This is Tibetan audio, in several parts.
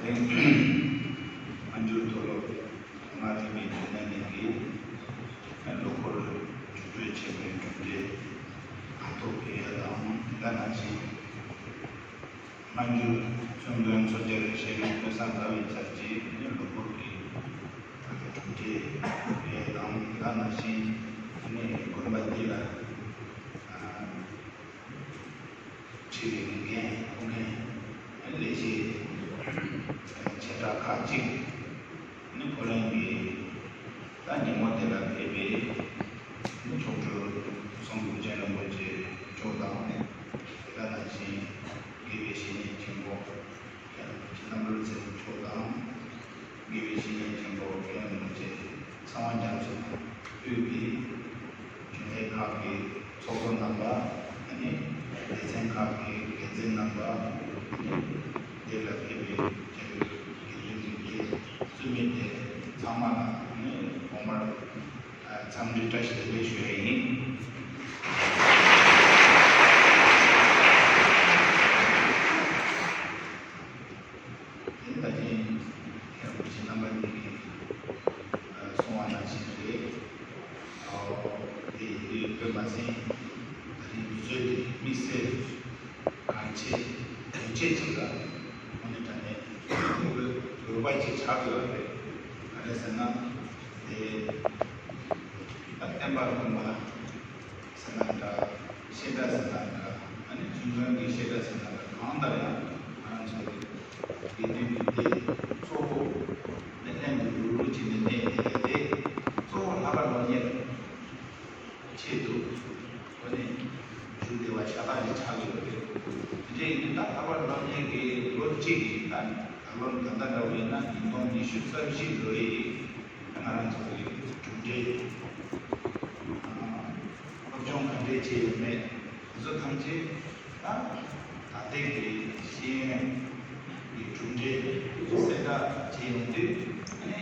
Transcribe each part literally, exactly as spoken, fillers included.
སྔ་འགྱུར་མཐོ་སློབ་མཐོ་སྒང་རིག་པའི་སྡེ་ཚན་ནས་ཀྱིས་ལོ་འཁོར་བཅུ་དྲུག་ཆེན་མོའི་གྲུབ་འབྲས་ཨ་ཐོ་ཕུལ་ཡ་དང་། དེ་ག་ནང་བཞིན་སྔ་འགྱུར་བཙུན་དགོན་མཚོ་སྐྱ་རི་ཤེས་རིག་ཀུན་བཟང་དགའ་བའི་ཚར་གྱི་ལོ་འཁོར་གྱི་གྲུབ་འབྲས་ཕུལ་ཡ་དང་། དེ་ག་ནང་བཞིན་དགོན་པ་འདི་ལ་ཁྲི་རིན་རྒན་ཐུགས་འགན་ལས་བྱེད་ཆེ་ཕྲ་ཁག་ཅིག་ནི་ཕོ་ལྷན་གྱི་ད་ཉིན་མོ་དེ་ལ་ཕེབས་པའི་ནི་མཆོག་སྤྲུལ་གསུང་རབ་རྒྱན་རིན་པོ་ཆེ་མཆོག་དང་། དེ་ག་ནང་བཞིན་དགེ་བའི་བཤེས་གཉེན་ཆེན་པོ་རྒྱན་རིན་པོ་ཆེ་རྣམ་གྲོལ་རྩེ་མོ་མཆོག་དང་། དགེ་བའི་བཤེས་གཉེན་ཆེན་པོ་རྒན་རིན་པོ་ཆེ་ཚེ་དབང་རྒྱ་མཚོ་དབུས་ཀྱི་རྒྱུན་ལས་ཁག་གི་ཚོགས་གཙོ་རྣམ་པ། ཨ་ནི་སྡེ་ཚན་ཁག་གི་འགན་འཛིན་རྣམ་པ། ཨ་ནི་འདིར་ལ་ཕེབས་པའི་རྒྱ་ཡོད་དགེ་འདུན་དགེ་བཤེས་བཙུན་མའི་སྡེ་ཚང་མ་ལ་ཨ་ནི་ཐོག་མར་འཚམས་འདྲི་བཀྲ་ཤིས་བདེ་ལེགས་ཞུ་ཡ་ཡིན། དེ་ད་ཐེངས་མཁན་རིན་པོ་ཆེ་རྣམ་པ་གཉིས་ཀྱིས་གསུངས་པ་ནང་བཞིན་རེད། དེ་ཡིན་དུས་དཔེ་མ་ཟད་ད་རིང་དུས་ཚོད་དེ་དམིགས་བསལ་གང་ཆེ་དོན་ཆེ་ཅིག་ལ་དངོས་གནས་དྲང་གནས་འོས་པ་ཅིག་ཆགས་དགོས་པ་རེད། ག་རེ་ཟེར་ན་དེ་ད་བསྟན་པ་སྐུལ་མ་ཟེར་ན་འདྲ། བཤད་གྲྭ་ཟེར་ན་འདྲ། ཨ་ནི་བཙུན་དགོན་གྱི་བཤད་གྲྭ་ཟེར་ན་འདྲ། གང་ལྟར་ཡང་ང་རང་ཚོ་དགེ་འདུན་གྱི་སྡེ་གཙོ་བོ་ནི་ལྷན་དུ་ལུག་ལུག་བྱས་ནས་གནས་དེ་ལ་དེ་གཙོ་བོ་ལྷག་པར་སློབ་གཉེར་ཆེད་དུ་ཨ་ནི་ཞུ་བདེ་བ་ཤ་སྟག་ཅིག་ཆགས་ཡོད་རེད། དེ་འདྲ་ཡིན་དུས་ད་ལྷག་པར་སློབ་གཉེར་གྱི་ལོ་གཅིག་གི་ད་ད་ལོ་ད་ལྟ་འདྲ་བོ་ཡིན་ན་ཉིས་སྟོང་ཉི་ཤུ་རྩ་བཞི་ལོའི་ང་རང་ཚོ་གི་གྲུབ་འབྲས། སློབ་སྦྱོང་ག་འདྲས་བྱས་ཡོད་མེད་དེ་ཚོ་ཐམས་ཅད་ད་ད་ལྟའི་གི་ཤེས་ཡོན་གྱི་གྲུབ་འབྲས་གསལ་བསྒྲགས་བྱས་ཡོང་དུས། ཨ་ནི་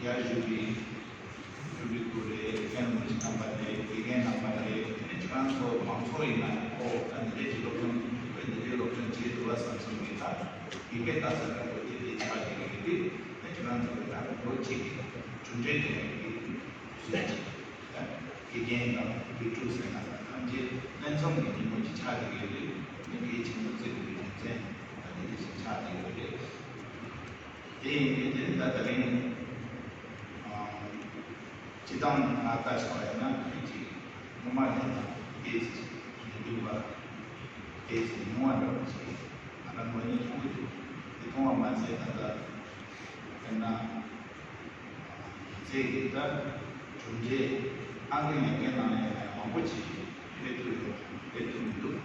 ཡར་བཞུགས་པའི་སྤྲུལ་སྐུ་རེད། མཁན་རིན་པོ་ཆེ་རྣམ་པ་རེད། དགེ་རྒན་རྣམ་པ་རེད། ཨ་ནི་ཁྱེད་རང་ཚོ་མང་ཚོགས་ཡིན་ན་ཨོ་ད་འདི་འདྲས་ཀྱི་སློབ་སྦྱོང་དཔེ་འདི་འདྲས་སློབ་སྦྱོང་བྱས་འདུག་བ་བསམ་བསམ་གྱི་ད་ཡིག་པའི་ལྟ་ས་འདྲ་པོ་དེ་དེ་ཆགས་ཀྱི་རེད། དེ་ཨ་ནི་ཁྱེད་རང་ཚོ་གི་ད་ལོ་གཅིག་གི་གྲུབ་འབྲས་དེ་ཡང་གི་དུས་ཚོད་ཅིག་དགེ་རྒན་དང་དགེ་ཕྲུག་ཟེར་ན་ཐམས་ཅད་ལྷན་འཛོམས་ཀྱི་ཉིན་མོ་ཅིག་ཆགས་ཀྱི་ཡོད་དུས་ནི་གལ་ཆེན་པོ་བརྩི་དགོས་པའི་རྒྱུ་མཚན་ད་དེ་འདྲ་ཞིག་ཆགས་ཀྱི་ཡོད་རེད། དེ་ཡིན་དུས་དེ་ད་ད་རིང་སྤྱི་བཏང་ང་ལྟ་བྱ་བ་ཡིན་ན་ཅིག་སྔོན་མ་ལས་ད་དེ་ཅིག་མི་འདུག་པ་དེ་ཅིག་ཉུང་བ་འདྲ་བ་ཅིག་ང་རང་ངོས་ནས་མཐོང་གི་འདུག་དེ་མཐོང་བ་མ་ཟད་ད་ལྟ་དཔེར་ན། ཚེ་གི་ད་གྲུབ་འབྲས་ཨང་ཀི་ལེན་མཁན་ནང་ལ་ཡང་མང་པོ་ཅིག་ཕེབས་ཐུབ་ཡོད། ཕེབས་ཐུབ་མི་འདུག་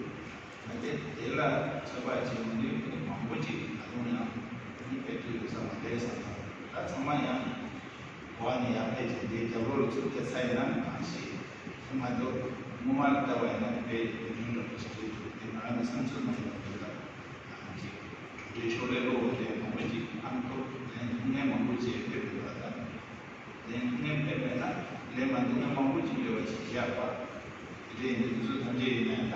ད་དེ་དེ་ལ་ཚོད་དཔག་བྱས་ཡོང་དུས་མང་པོ་ཅིག་ད་དུང་ཡང་ཕེབས་ཐུབ་ཡོད་ས་མ་རེད་བསམ། ད་ཚང་མ་ཡང་གོ་བ་ནས་ཡར་ཕེབས་ཀྱི་འདི་རྒྱབ་ལོགས་ལ་ཚུར་ཕེབས་ས་ཡིན་ན་གང་ཤེས། དེ་མ་གཏོགས་སྔོན་མ་ལ་ལྟ་བ་ཡིན་ན་དཔེ་ཉུང་འདྲ་པོ་ཞིག་རེད་འདུག་དེ་ང་རང་གི་བསམ་ཚུལ་ནང་ལ་འདུག་ད་ཅིག་གྲུབ་འབྲས་ཤོག་ལྷེ་ཀློག་དེ་མང་པོ་ཅིག་ཨང་ཐོབ་ལན་ཐུབ་མཁན་མང་པོ་ཅིག་ཕེབས་འདུག་ད་ལན་ཐུབ་མཁན་ཕེབས་མེད་ན་ལན་མ་ཐུབ་མཁན་མང་པོ་ཅིག་ཡོད་པ་ཞིག་བཞག་པ། དེ་འདྲ་ཡིན་དུས་འདི་ཚོ་ཐམས་ཅད་ཡིན་ན་ཡང་ད་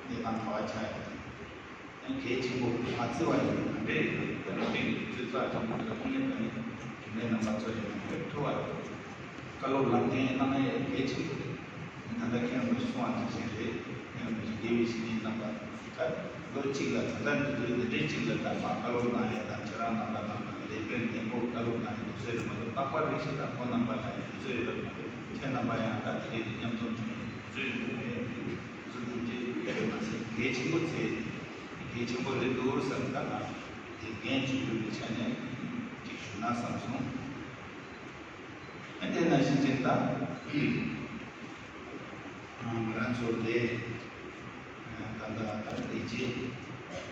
གནས་སྟངས་ག་བ་ཆགས་ཡོད་ན། ཡང་གལ་ཆེན་པོ་མ་བརྩི་བ་ཡིན་ན་ག་འདྲ་ཡིན་ན་ད་ལོ་རྒྱུས་ཀྱི་དུས་ཚོད་རྩ་ཆེན་པོ་དེ་ལ་ཐུགས་ངེས་གཏན་ནས་རྒྱུན་ལས་རྣམ་པ་ཚོ་ཡིན་ན་ཕེབས་ཐུབ་པ་རེད། བཀའ་སློབ་ལམ་སྟོན་གནང་ཡས་གལ་ཆེན་པོ་རེད། ད་ལྟ་མཁན་རིན་པོ་ཆེ་གསུངས་པ་ནང་བཞིན་རེད། མཁན་རིན་པོ་ཆེ་དགེ་བའི་བཤེས་གཉེན་རྣམ་པ་ད་ལོ་གཅིག་ལ་ད་ལྟ་འདི་འདྲའི་འདི་འདྲའི་གཅིག་ལ་ད་མ་བཀའ་སློབ་གནང་ཡས་དང་ཁྱེད་རང་རྣམ་པ་རྣམ་པ་ལ་ལེགས་སྤེལ་ནན་པོ་བཀའ་སློབ་གནང་ཡས་དུས་ཚོད་རེད་མ་གཏོགས་རྟག་པར་རེ་ཞིག་དང་ཁོང་རྣམ་པ་ལ་ཡང་དུས་ཚོད་ཡོད་པ་མ་རེད། ཁྱེད་རྣམ་པ་ཡང་ད་དེ་རིང་འདི་མཉམ་འཛོམས་བྱུང་ཡས་དུས་ཚོད་ཡོད་མ་རེད། དེ་ཚོ་ཐམས་ཅད་ཡོད་མ་ཟད་གལ་ཆེན་པོ་ཚེ་གལ་ཆེན་པོ་རེད་འདུག་བསམ། ད་ང་དེ་འགན་ཅིག་ཡོད་པའི་ཆ་ནས་ཅིག་ཞུ་ན་བསམ་སོང་། ཨ་དེ་ནང་བཞིན་ཅིག་ད་ང་རང་ཚོ་ལས་ད་ལྟ་ད་ལས་བྱེད་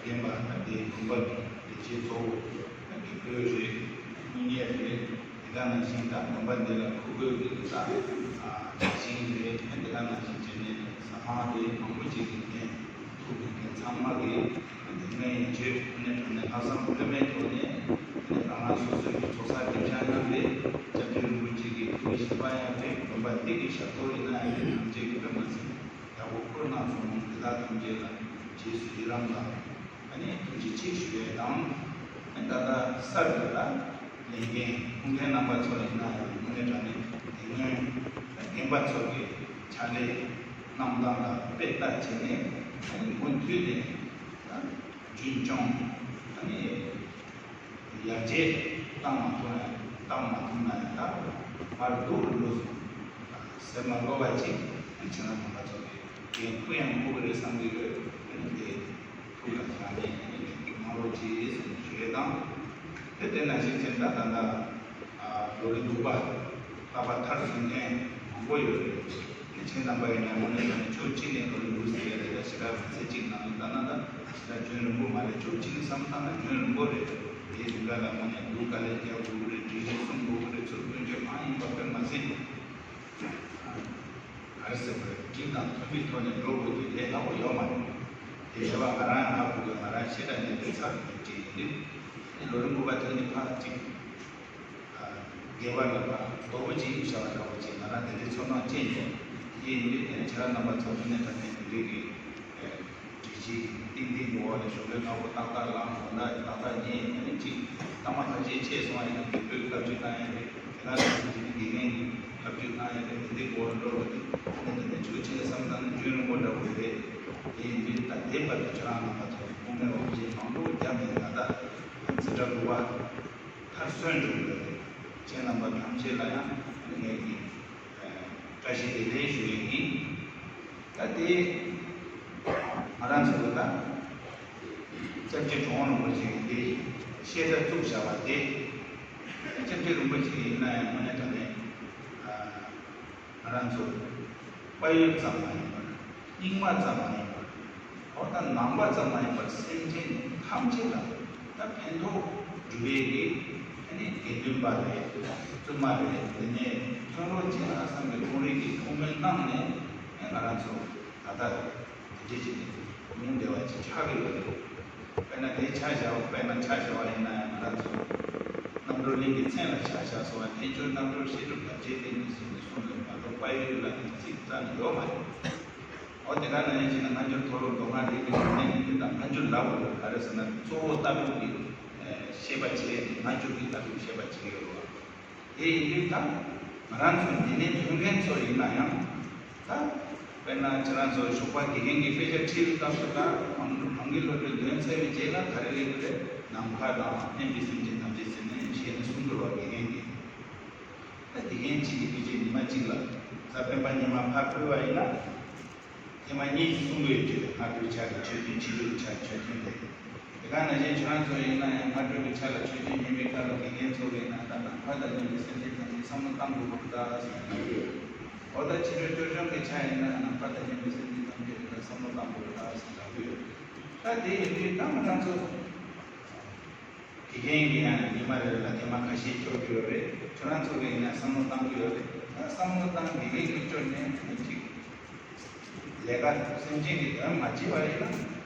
རྒན་པ་ད་ལྟའི་དགོན་པ་གི་ལས་བྱེད་གཙོ་བོ་ད་དགེ་བསྐོས་རེད། དངུལ་གཉེར་རེད། དེ་ག་ནང་བཞིན་ད་དགོན་པ་འདི་ལ་ཁུར་དགོས་ཀྱི་ད་བྱ་བཞིན་རེད། དེ་ག་ནང་བཞིན་བྱས་ནས་ཟ་ཁང་རེད། མང་པོ་ཅིག་གི་འགན་ཐུག་གི་འགན་ཚང་མ་གི་ངས་ཡིན་ཆོས་ནས་དྲང་ནས་ལྷག་བསམ་ལྷོད་མེད་ཐོག་ནས་རང་རང་སོ་སོའི་གི་ཚོགས་བསགས་རྒྱབ་ཤ་གནང་སྟེ་སྐྱབས་རྗེ་རིན་པོ་ཆེ་གི་ཐུགས་ཀྱི་བཞེད་པ་ཡང་དེ་དགོན་པ་འདི་གི་ཞབས་ཏོག་ཡིན་ན་ཡང་དེ་ཐམས་ཅད་ཀྱི་དཔེ་མ་ཚིམ་ཡག་པོ་བསྐུར་གནང་སོང་། དེ་དག་ཐམས་ཅད་ལ་རྗེས་སུ་ཡི་རང་དང་ཨ་ནི་ཐུགས་རྗེ་ཆེ་ཞུ་ཡས་དང་། ད་ལྟ་གསར་དུ་ལ་ལས་འགན་འཁུར་མཁན་རྣམ་པ་ཚོ་ཡིན་ན་ཡང་དངོས་གནས་དྲང་གནས་དེ་སྔོན་རྒན་པ་ཚོ་གི་ཕྱག་ལས་གནང་སྟངས་ལ་དཔེ་ལྟ་བྱས་ནས་མུ་མཐུད་ནས་རྒྱུན་སྐྱོང་ཡར་རྒྱས་བཏང་མ་ཐུབ་ན་བཏང་མ་ཐུབ་ན་ཡང་ད་མར་སྡུག་རུ་འགྲོ་སོང་ཟེར་མ་དགོས་པ་ཅིག་ཁྱེད་རང་རྣམ་པ་ཚོ་གི་འགན་འཁུར་ཡང་འཁུར་གི་རེད་བསམ་གི་ཡོད། དེ་ཐུགས་ལ་བཞག་ནས་ལས་འགན་གནང་རོགས་གྱིས་ཟེར་ནས་ཞུ་ཡས་དང་། དེ་དེ་ནང་བཞིན་ཅན་ད་ད་ལྟ་ལོ་རེ་འདུག་པ་ལྷག་པ་མཐར་སོན་མཁན་མང་པོ་ཡོད་རེད། དེ་ཁྱེད་རྣམ་པ་ཡིན་ན་དངོས་གནས་ཀྱང་ཕྱོགས་གཅིག་ནས་ལོ་རེ་འདུག་ཟེར་ཡས་རེད། ད་ཞེ་དྲག་མི་ཚེ་གཅིག་ནང་ལ་ད་ན་ད་ཞེ་དྲག་རྒྱུན་རིང་པོ་མ་རེད། ཕྱོགས་གཅིག་ནས་བསམ་བློ་བཏང་ན་རྒྱུན་རིང་པོ་རེད། དེའི་རིང་ག་ལ་དངོས་གནས་སྡུག་དཀའ་ལས་རྒྱག་དགོས་ཀྱི་རེད། སྒྲིག་གཞི་སྲུང་དགོས་ཀྱི་རེད། ཚུར་སྐྱོན་བརྗོད་གང་ཡིན་པ་དཔེ་མ་སྲིད། ག་རེ་ཟེར་དགོས་རེད། སྒྲིག་དང་མཐུན་པའི་ཐོག་ནས་འགྲོ་དགོས་དུས་ལས་སླ་པོ་ཡོད་མ་རེད། དེ་ལས་པ་ང་རང་ཧ་གོ་གི། ང་རང་ཤེས་དྲག་ནས་དེ་ཚར་དུ་བྲིས་ཡིན་དུས། དེ་ལོ་རིམ་དགུ་པ་དེ་ནི་ཕར་གཅིག་དགེ་བ་ལ་ཕར་རྡོག་པོ་གཅིག་བཞག་པ་འདྲ་བོ་ཅིག་ང་རང་དེ་འདྲའི་ཚོར་སྣང་སྐྱེས་མྱོང་། དེ་ཡིན་དུས་དེ་ནི་ཁྱེད་རང་རྣམ་པ་ཚོ་དངོས་གནས་དྲང་གནས་དེ་འདྲའི་གི་སྒྲིག་གཞི་ཏིང་ཏིང་གི་འོག་ནས་གཞུང་ལས་ཁག་པོ་ཏག་ཏག་བླངས། དགོང་དག་ཏག་ཏག་ཉལ། ཨ་ནི་གཅིག་ཐ་མ་ཐ་ཆད་ཆད་སོང་བ་ཡིན་ན་དགེ་སྤོས་བཀའ་བརྒྱུད་བཏང་ཡ་རེད། དེ་ག་ནང་བཞིན་དགེ་རྒན་གྱི་བཀའ་བརྒྱུད་བཏང་ཡ་རེད། དེ་འདྲའི་སྐོར་འགྲོ་རོགས་དེ་ཨ་ནི་དེ་ནས་ཆོས་ཆེ་བསམ་བཏང་ན་རྒྱུན་རིང་པོ་འདྲ་བོ་རེད། དེ་ཡིན་དུས་ད་དེ་བར་དུ་ཁྱེད་རང་རྣམ་པ་ཚོ་སྐུ་ངལ་བ་ཅན་མང་པོ་བརྒྱབ་ནས་ད་ལྟ་འཛིན་གྲྭ་དགུ་པ་མཐར་སོན་འགྲོ་གི་ཡོད་རེད། ཁྱེད་རྣམ་པ་ཐམས་ཅད་ལ་ཡང་ངས་ཀྱི་བཀྲ་ཤིས་བདེ་ལེགས་ཞུ་ཡི་ཡིན། ད་དེ་ང་རང་ཚོ་ལ་ད་སྐྱབས་རྗེ་གྲུབ་དབང་རིན་པོ་ཆེ་གི་དེ་བཤད་གྲྭ་བཙུགས་བཞག་པ་དེ། སྐྱབས་རྗེ་རིན་པོ་ཆེ་ཡིན་ན་ཡང་དངོས་གནས་དྲང་གནས་ང་རང་ཚོ་དཔལ་ཡུལ་ཙམ་མ་ཡིན་པར་རྙིང་མ་ཙམ་མ་ཡིན་པར། འོ་ད་ནང་པ་ཙམ་མ་ཡིན་པར་སེམས་ཅན་ཐམས་ཅད་ལ་ད་ཕན་ཐོགས་འགྲོ་བའི་གི་ཨ་ནི་དགེ་འདུན་པ་རེད། བཙུན་མ་རེད། དེ་ནས་ཐོན་རོགས་བྱེད་ཨ་བསམ་པའི་ཁོང་རང་གི་ཐུགས་སྨོན་གནང་ནས་ཨ་ང་རང་ཚོ་ད་ལྟ་དེ་འདྲ་ཅིག་ནས་ཡོང་བདེ་བ་ཅིག་ཆགས་ཀྱི་ཡོད་རེད། དཔེར་ན་དེ་ཆ་བཞག་པ་དཔེར་ན་ཆ་བཞག་པ་ཡིན་ན་ཡང་ང་རང་ཚོ་རྣམ་གྲོལ་གླིང་གི་མཚན་ལ་ཆ་བཞག་སོང་བ། རྣལ་འབྱོར་རྣམ་གྲོལ་བཤད་སྒྲུབ་དར་རྒྱས་ལྡན་མིན་ཟེར་ནས་གསུངས་ནས་མ་གཏོགས་དཔལ་ཡུལ་ལ་ནི་ཚིག་རྩ་ནས་ཡོད་མ་རེད། འོ་དེ་ག་ནང་བཞིན་བྱས་ན་སྔ་འགྱུར་མཐོ་སློབ་མདོ་སྔགས་རིག་པའི་གཞུང་ནས་ནི་དེ་དང་སྔ་འགྱུར་ལབ་དགོས་པ་ག་རེ་ཟེར་ན་གཙོ་བོ་ལྟ་གྲུབ་ཀྱི་བཤད་པ་བྱས། སྔ་འགྱུར་གྱི་ལྟ་གྲུབ་བཤད་པ་བྱེད་ཀྱི་ཡོད་རེད་བ། དེ་ཡིན་དུས་ད་ང་རང་ཚོ་འདི་ནས་ཐོན་མཁན་ཚོ་ཡིན་ན་ཡང་ད་དཔེར་ན་ཁྱེད་རང་ཚོ་ཞོགས་པ་དགེ་རྒན་གྱིས་དཔེ་ཆ་ཁྲིད་པའི་སྐབས་སུ་ད་གང་གང་གི་སློབ་གྲྭའི་འདོན་ཚར་བའི་རྗེས་ལ་ག་རེ་ལས་ཀྱི་རེད། ནམ་མཁའ་དང་མཉམ་པའི་སེམས་ཅན་ཐམས་ཅད་ཟེར་ནས་བཤད་ནས་གསུང་གི་རེད་བ། དགེ་རྒན་གྱིས་ད་དགེ་རྒན་གཅིག་གིས་དཔེ་ཆ་ཉི་མ་གཅིག་ལ་གཟའ་སྤེན་པ་ཉི་མ་ཕར་ཕུལ་བ་ཡིན་ན། ཐེངས་མ་གཉིས་ཀྱིས་གསུང་གི་ཡོད་ཀྱི་རེད། སྔ་དྲོའི་ཆ་གི་ཆོས་ཐུན། ཕྱི་དྲོའི་ཆ་གི་ཆོས་ཐུན་རེད། དེ་ག་ནང་བཞིན་ཁྱེད་རང་ཚོ་ཡིན་ན་ཡང་སྔ་དྲོའི་ཆ་ལ་ཆོས་ཐུན་ཉན་པའི་སྐབས་ལ་དགེ་རྒན་ཚོ་གིས་ན་ད་ནམ་མཁའ་དང་མཉམ་པའི་སེམས་ཅན་ཐམས་ཅད་བསམ་བློ་གཏང་དགོས་པ་རེད་ད་ཟེར་གྱི་ཡོད། འོ་ད་ཕྱི་དྲོའི་སྤྱོད་སྦྱོང་གི་ཆ་ཡིན་ན་ནམ་མཁའ་དང་མཉམ་པའི་སེམས་ཅན་ཐམས་ཅད་ལ་བསམ་བློ་གཏང་དགོས་པ་རེད་ད་ཟེར་ལབ་ཀྱི་ཡོད། ད་དེ་ཡིན་དུས་ད་ང་རང་ཚོ་དགེ་རྒན་གྱིས་ཡང་ཉི་མ་རེ་རེ་ལ་ཐེངས་མ་ཁ་ཤས་སྐྱོར་གྱི་ཡོད་རེད། ཁྱོད་རང་ཚོ་གིས་ཡང་བསམ་བློ་གཏང་གི་ཡོད་རེད། ད་བསམ་བློ་བཏང་། དགེ་རྒན་གྱིས་སྐྱོར་ནས་ཅིག་ལས་ཀ་སེམས་ཅན་གྱི་དོན་མ་བྱས་པ་ཡིན་ན་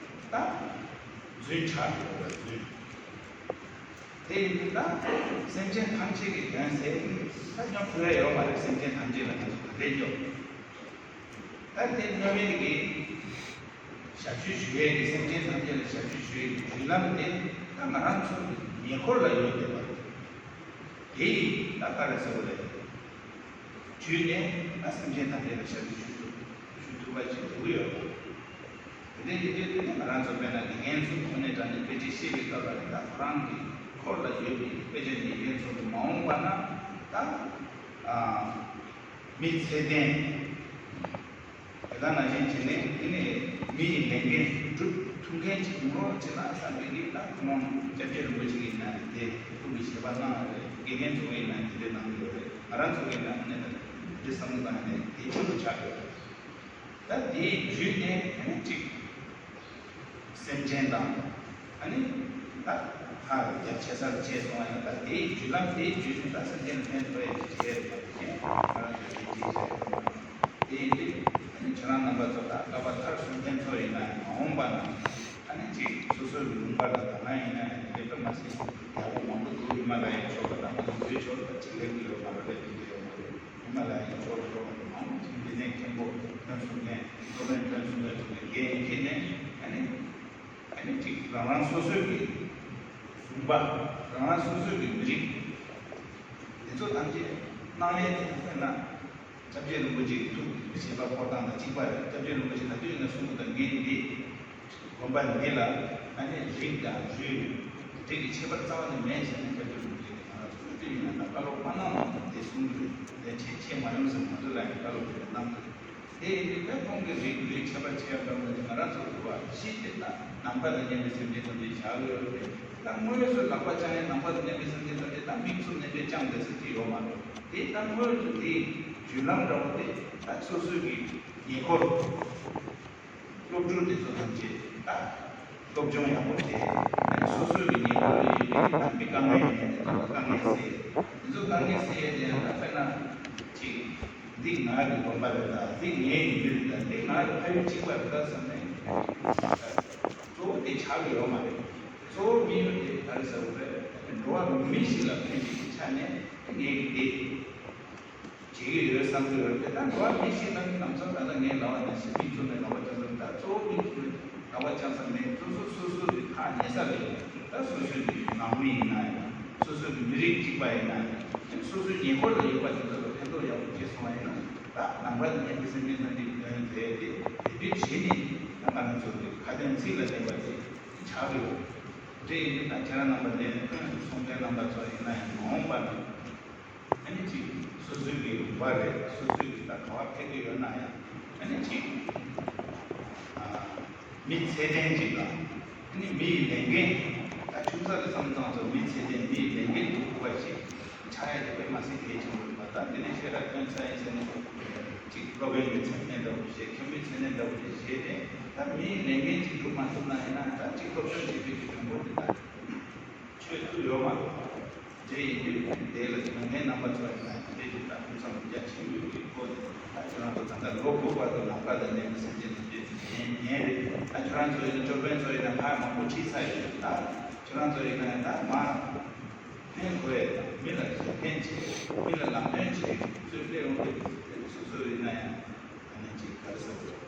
ད་རྫུན་ཆགས་ཡོད་པ་རྫུན། དེ་ཡིན་དུས་ད་སེམས་ཅན་ཐམས་ཅད་ཀྱི་དོན་ཟེར་ད་སྙོབ་ཐུབ་ཡ་ཡོད་མ་རེད། སེམས་ཅན་ཐམས་ཅད་ལ་ང་ཚོ་ག་འདྲས་སྙོབ། ད་དེ་སྔ་མའི་གི་ཞབས་ཞུ་ཞུ་ཡས་ཀྱི་སེམས་ཅན་ཐམས་ཅད་ལ་ཞབས་ཞུ་ཞུ་ཡས་ཀྱི་བརྒྱུད་ལམ་དེ་ད་ང་རང་ཚོ་གི་ཉེ་འཁོར་ལ་ཡོད་བསྡད་པ་རེད། དེ་ཡིས་ད་ག་རེ་ཟེར་བ་རེད། བརྒྱུད་ནས་ད་སེམས་ཅན་ཐམས་ཅད་ལ་ཞབས་ཞུ་ཞུ་ཐུབ་ཞུ་ཐུབ་པ་ཞིག་འགྲོ་གི་ཡོད་པ། དེ་འདྲ་ཡིན་དུས་དེ་ནས་ང་རང་ཚོ་དཔེར་ན་དགེ་རྒན་ཚོ་དངོས་གནས་དྲང་གནས་དཔེ་ཁྲིད་བཤད་པའི་སྐབས་ལ་ནི་ད་ཁོ་རང་གི་འཁོར་ལ་ཡོད་པའི་དཔེ་ཆ་ཉན་མཁན་ཚོ་གི་མ་འོངས་པ་ན་ད་ཨ། མི་ཚད་ལྡན། དེ་ག་ནང་བཞིན་བྱས་ནས་དེ་ནས་མི་ཡི་ལས་འགན་སྒྲུབ་ཐུབ་མཁན་ཅིག་ཡོང་རོགས་བྱེད་ན་བསམ་པའི་གི་ད་ཁོ་རང་སྐྱབས་རྗེ་རིན་པོ་ཆེ་གིས་ན་དེ་ཐུགས་ཀྱི་བཞེད་པ་གནང་བ་རེད། དགེ་རྒན་ཚོ་གིས་ན་དེ་འདྲ་གནང་གི་ཡོད་རེད། ང་རང་ཚོ་གིས་ན་ཨ་ནི་ད་དེ་བསམ་བློ་བཏང་ནས་དེ་ཆེད་དུ་ཆགས་ཡོད་རེད། ད་དེའི་བརྒྱུད་ནས་ཨ་ནི་གཅིག་སེམས་ཅན་དང་། ཨ་ནི་ད་ཧ་རྒྱ་ཆེ་སར་བྱས་སོང་བ་ཡིན་ན་ད་དེའི་བརྒྱུད་ལམ་དེའི་བརྒྱུད་ནས་ད་སེམས་ཅན་ལ་ཕན་ཐོགས་ཡས་ཀྱི་བྱས་ཡོད་པ་དེ་ང་རང་ཚོ་དེ་བྱས་བྱས་ཡོད་པ། དེ་ཡིན་དུས་ཨ་ནི་ཁྱེད་རང་རྣམ་པ་ཚོ་ད་བསླབ་པ་མཐར་སོན་མཁན་ཚོ་ཡིན་ན་ཡང་མ་འོངས་པ་ན་ཨ་ནི་གཅིག་སོ་སོའི་ལུང་པ་ལ་ད་ང་ཡིན་ན་ཡང་དེ་འདྲ་མ་ཟད་ཡག་པོ་མང་པོ་འདུག་ཧི་མ་ལ་ཡའི་ཕྱོགས་ལ་ད་ང་ཚོ་བོད་ཕྱོགས་ལ་ད་གཅིག་སླེབས་ཀྱི་ཡོད་མ་རེད། སླེབས་ཀྱི་ཡོད་མ་རེད། ཧི་མ་ལ་ཡའི་ཕྱོགས་ལ་འགྲོ་བ་དེ་མང་པོ་ཅིག་འདི་ནས་མཁན་པོ་ཐོན་སོང་མཁན་སློབ་དཔོན་ཐོན་སོང་མཁན་ཚོ་ནས་འགན་འཁྱེར་ནས་ཨ་ནི་ཨ་ནི་ཅིག་རང་རང་སོ་སོའི་གི་ལུང་པ། རང་རང་སོ་སོའི་གི་མི་རིགས་དེ་ཚོ་ཐམས་ཅད་སྣང་བའི་དེ་དཔེར་ན། སྐྱབས་རྗེ་རིན་པོ་ཆེ་གི་ཐུགས་བཞེད་པ་འཁོར་སྟངས་དང་གཅིག་པ་རེད། སྐྱབས་རྗེ་རིན་པོ་ཆེ་ག་དུས་ཡིན་ན་གསུང་གི་འདུག་ངས་འདི་དགོན་པ་འདི་ལ་ཨ་ནི་རིགས་དང་རུས་རིགས་ཀྱི་ཁྱད་པར་རྩ་བ་ནས་མེད་ཟེར་ནས་སྐྱབས་རྗེ་རིན་པོ་ཆེ་གིས་ང་རང་ཚོ་ལ་སྟོན་ཡིན་ན། ད་བཀའ་སློབ་མ་གནང་ན་དེ་གསུང་གི་རེད། དེ་ཁྱེད་ཁྱེད་མ་ཡོང་ཟེར་ང་ཚོ་ལ་ཡང་བཀའ་སློབ་དེ་གནང་གི་རེད། དེ་ཡིན་དུས་ད་ཁོང་གི་རིགས་རུས་ཁྱད་པར་ཕྱེ་ཡ་འདྲ་མོ་དེ་ང་རང་ཚོ་འདུག་བ་ཤེས་ཏེ། ད་ནང་པ་དང་མཉམ་པའི་སེམས་ཅན་ཐམས་ཅད་བྱ་འོས་རེད། ད་དངོས་སུ་ལག་པ་བཅངས་ཡ་ནང་པ་དང་མཉམ་པའི་སེམས་ཅན་ཐམས་ཅད་ད་མིག་བཙུམ་ནས་དཔེ་བཅངས་བསྡད་ས་ཅིག་ཡོད་མ་རེད། དེ་ད་དངོས་སུ་དེའི་བརྒྱུད་ལམ་འདྲ་བོ་དེ་ད་སོ་སོའི་གི་ཉེ་འཁོར་སློབ་ཕྲུག་དེ་ཚོ་ཐམས་ཅད་ད་སློབ་སྦྱོང་ཡག་པོ་བྱས། ཨ་ནི་སོ་སོའི་གི་ཉེ་འཁོར་དུ་ཡོད་པའི་གི་ད་མི་དཀའ་ངལ་ཡོད་མཁན་དེ་ཚོ་ལ་དཀའ་ངལ་སེལ། དེ་ཚོ་དཀའ་ངལ་སེལ་ཡས་དེ་ཡང་ད་དཔེར་ན་ཅིག་འདི་ང་གི་དགོན་པ་རེད། ད་འདི་ངའི་ཡུལ་རེད། ད་འདི་ང་གི་ཕ་ཡུལ་གཅིག་པ་རེད་ད་བསམ་ནས་གཙོ་བོ་དེ་ཆགས་ཀྱི་ཡོད་མ་རེད། གཙོ་བོ་དམིགས་ཡུལ་དེ་ག་རེ་ཟེར་བ་རེད། འགྲོ་བ་མི་ཞིག་ལ་ཕན་པའི་ཆ་ནས་ངས་ཀྱི་དེ་བྱེད་ཀྱི་ཡོད་བསམ་གྱི་ཡོད་རེད། ད་འགྲོ་བ་མི་ཞིག་ལ་ནི་ལམ་སང་ད་ལྟ་ངས་ལབ་པ་ནང་བཞིན་མིག་བཙུམ་ནས་ལབ་པ་ཅན་ཙམ། ད་གཙོ་བོ་དམིགས་ཡུལ་ལབ་པ་ཅན་ཙམ་མེད། སོ་སོ་སོ་སོ་གི་ཁ་ཉེ་ས་ལ་ཡོད། ད་སོ་སོའི་གི་ནང་མི་ཡིན་ན་ཡང་། སོ་སོའི་གི་མི་རིགས་གཅིག་པ་ཡིན་ན་ཡང་། སོ་སོའི་ཉེ་འཁོར་ལ་ཡོད་པ་དེ་ཚོ་ལ་ཕན་ཐོགས་ཡག་པོ་བྱས་སོང་བ་ཡིན་ན། ད་ནང་པ་ནི་ངས་དེ་སེམས་ཅན་ཐམས་ཅད་ཀྱི་དོན་མཛད་དེ་དེ་དུས་བྱེད་ནི། ད་ང་རང་ཚོ་གི་ཁ་དོན་ཚིག་ལ་བརྟེན་པ་དེ་ཆགས་ཀྱི་ཡོད། དེ་ཡིན་དུས་ད་ཁྱེད་རང་རྣམ་པ་ནས་གསུང་མཁན་རྣམ་པ་ཚོ་ཡིན་ན་ཡང་མ་འོངས་པ་ན། ཨ་ནི་ཅིག་སོ་སོའི་གི་ལུང་པ་རེད། སོ་སོའི་གི་ད་ག་བ་ཕེབས་ཀྱི་ཡོད་ན་ཡང་། ཨ་ནི་ཅིག་ཨ་མི་ཚད་ལྡན་ཅིག་དང་། ཨ་ནི་མི་ཡི་ལས་འགན། ད་ཆུང་ས་ལ་བསམ་བློ་བཏང་ཚོ་མི་ཚད་ལྡན་མི་ཡི་ལས་འགན་སྒྲུབ་ཐུབ་པ་ཞིག་ཆགས་ཡ་དེ་དཔེ་མ་སྲིད་གལ་ཆེན་པོ་རེད་པ། ད་འདི་ནས་ཤེས་རབ་ཐོན་ཚར་ཡིན་ཟེར་ནས་ཅིག་སློབ་དཔོན་གྱི་མཚན་སྨད་འདྲ་བོ་ཞིག་བྱས། མཁན་པོའི་མཚན་སྨད་འདྲ་བོ་ཞིག་བྱས་ཏེ། ད་མི་ཡི་ལས་འགན་ཅིག་སྒྲུབ་མ་ཐུབ་ན་ཡིན་ན་ད་ཅིག་སློབ་སྦྱོང་བྱེད་པའི་གི་དོན་པོ་དེ་ད། ཆོས་ཐུབ་ཡོད་མ་རེད། དེ་ཡིན་དུས་དེ་ལ་དགོན་མཁན་རྣམ་པ་ཚོ་ཡིན་ན་དེ་དེ་ལྟ་ཐུབ་ཙམ་རྒྱ་ཆེན་པོའི་གི་ཐོག་ནས། ད་ཁྱོད་རང་ཚོ་ད་ལྟ་ལོ་དགུ་བར་དུ་ནང་པ་དང་མཉམ་པའི་སེམས་ཅན་ཐམས་ཅད་ཉན་ཉན་རེད། ད་ཁྱོད་རང་ཚོ་ཡིན་ན་སྐྱོར་དཔོན་ཚོ་ཡིན་ན་ཕར་མང་པོ་ཁྲིད་ཚར་ཡོད། ད་ཁྱོད་རང་ཚོ་ཡིན་ན་ད་མར་ཕན་དགོས་ཡ་དང་། མི་ལ་གཞན་ཕན་བྱེད། མི་ལ་ལམ་སྟོན་བྱེད་ཚུལ་སླེབས་ཡོང་དུས། སོ་སོ་ཡིན་ན་ཡང་ཨ་ནི་ཅིག་ག་རེ་ཟེར་དགོས།